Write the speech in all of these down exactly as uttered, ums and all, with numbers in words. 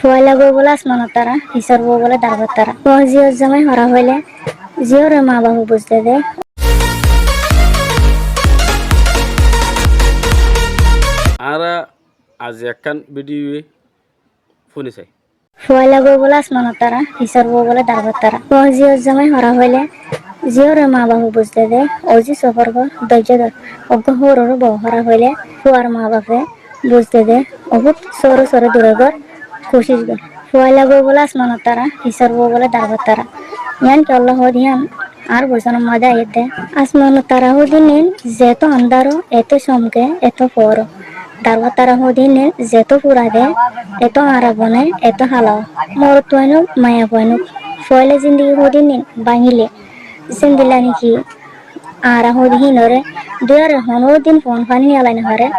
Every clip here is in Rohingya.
Foóila goi bóle asmanor tara, hísor bou bóle darbor tara. Fua ziyór zamai hora hoilé, ziyóre mabafe buzde de. Añára aijja ekkán bidiyó fúni sai. Foóila goi bóle asmanor tara, hísor bou bóle darbor tara. Fua ziyór zamai hora hoilé, ziyóre mabafe buzde de, ozi sofór gor, doijjo dor. Eggúa hóoror bou hora hoilé, fuar mabafe buzde de, obút sóre sóre dure gor, kucíc gor. Foóila goi bóle asmanor tara, hísor bou bóle darbor tara. Yián kiyólla hoóde yián añár buzonor mazé aiyér de. Asmanor tara hoóde nin zetó andár ó, etó cómke, etó foór ó. Darbor tara hoóde nin zetó fura de, etó añra bone, etó hala ó. Morotfuain ók, maiyafuain ók, foóila zindigi hoóde nin báñgile, zendilla niki añra hoóde híinoré dúiyaré honódin fon faní niyalai nofaré,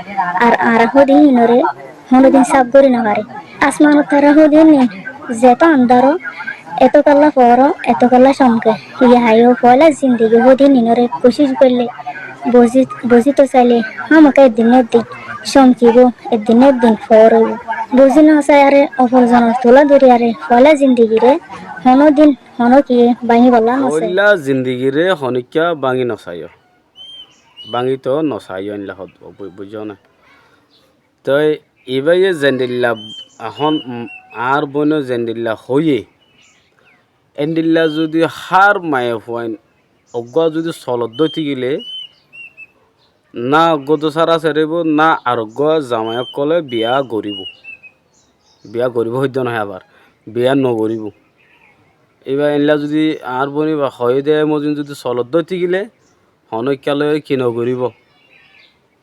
ar añra hoóde híinoré honódin sáf gorí nofaré. Asmanor tara hoóde nin zetó andár ó, etó kiyólla foór ó, etó kiyólla cómke. Yíahaiyó foóila zindigi hoóde ninoré kucíc goillé, buzí, buzíto sailé, hámaká eddin ná eddin cómkibóu, eddin ná eddin foór óibou. Buzí nosaiyaré, ofor zonor tulá doriyaré, foóila zindigiré honódin honókiyé báñgibolla nosaiyó. Foóila zindigiré honókiyé báñgi nosaiyó. Báñgito nosaiyó, endilla hoó, bu-, buijjó né? Toi ibáye zendilla ehón, um, añár boine zendilla hoiyé, endilla zudi hár maiyafuain eggúa zudi solot dóiti gilé, ná eggúa dóu sára sáraibóu, ná areggúa zamai ókkolé biya goríbou. Biya goríbou hoiddé nohé abar, biya nogoríbou. Ibá endilla zudi añár boine ibá hoiyé de mozin zudi solot dóiti gilé, honókiyá loi ki nogoríbou.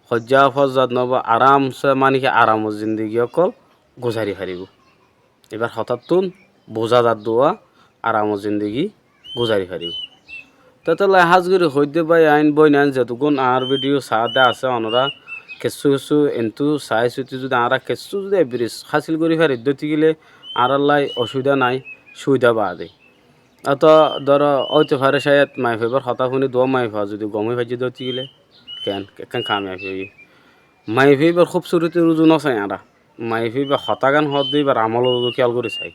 Hoijja fózzat noóiba, aramse, mani ki aramor zindigi ókkol guzari faribóu. Ibár hotáttun buzá zar de uwá aramor zindigi guzari faribóu. Tétolla hás gorí hoóidde báiyain, bóinain, zetukkún añár bidiyó saá de asé onorá, kessú kessú entú saái suti zudi añára kessú zudi ebbiris hásil gorí fari dóiti gilé añárállai ocúbida nái, cúbida baade. Eto dóro, óito fare cáyed maiyafua ibár hotá fúni duwá maiyafua zudi gom ói faijjé dóiti gilé, ken, ekkán kamiyab óiye. Maiyafua ibár kúbsurutir uzu nosai añára. Maiyafua ibá hotágan hoódde ibár amólor uzu kiyál gorí sai.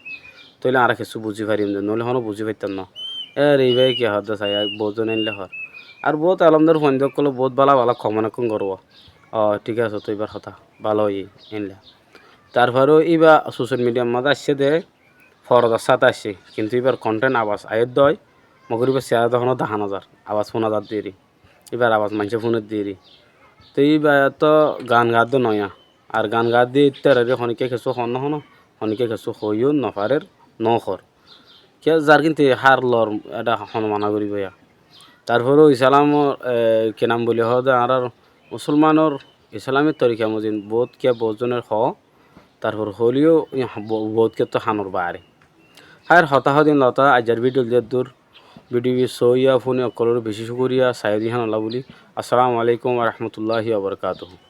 Tóile añára kessú buzí farim de, noóile honó buzí faittám noó. Ére ibáye ki hoódde sai, bóut zone éilla hoór. Ar bóut elómdar fuaindé ókkolé bóut bála bála komen ekkán goróa. Ó, thík asé, toi ibár hotá bála óiye, éilla. Tarfore ibá sosiyal midiyar mazé aiccé de, forodar sáte aiccé, kintu ibár konten abas aiyér dói, mogoribar siyá de honó dahá nozar, abas fúna zar deri, ibár abas maincé fúner deri. Te ibá to gan gaádde noó, ar gan gaádde íttarare honikka kessú hoó no hono, honikka kessú hoiyó nofarer, nohor. Kiyá zar kinte hár lor, eda hono mana goribo ya. Tarfore Islamor, e, ki nam buli hoó de, añárar musolmanor Islami torika mozin bóut kiyá bóut zoner hoó, tarfor hoileyó, i, bo-, bóut kiyóttu hanor baáre. Háir, hotá hodin lota, aijjar bidiyó de eddur, bidiyó sóiya fúni ókkolóre bicí cúkuriya, saiyó de híanolla buli. Assalamu alaikum wa rahmatullahi wa barakatuhu.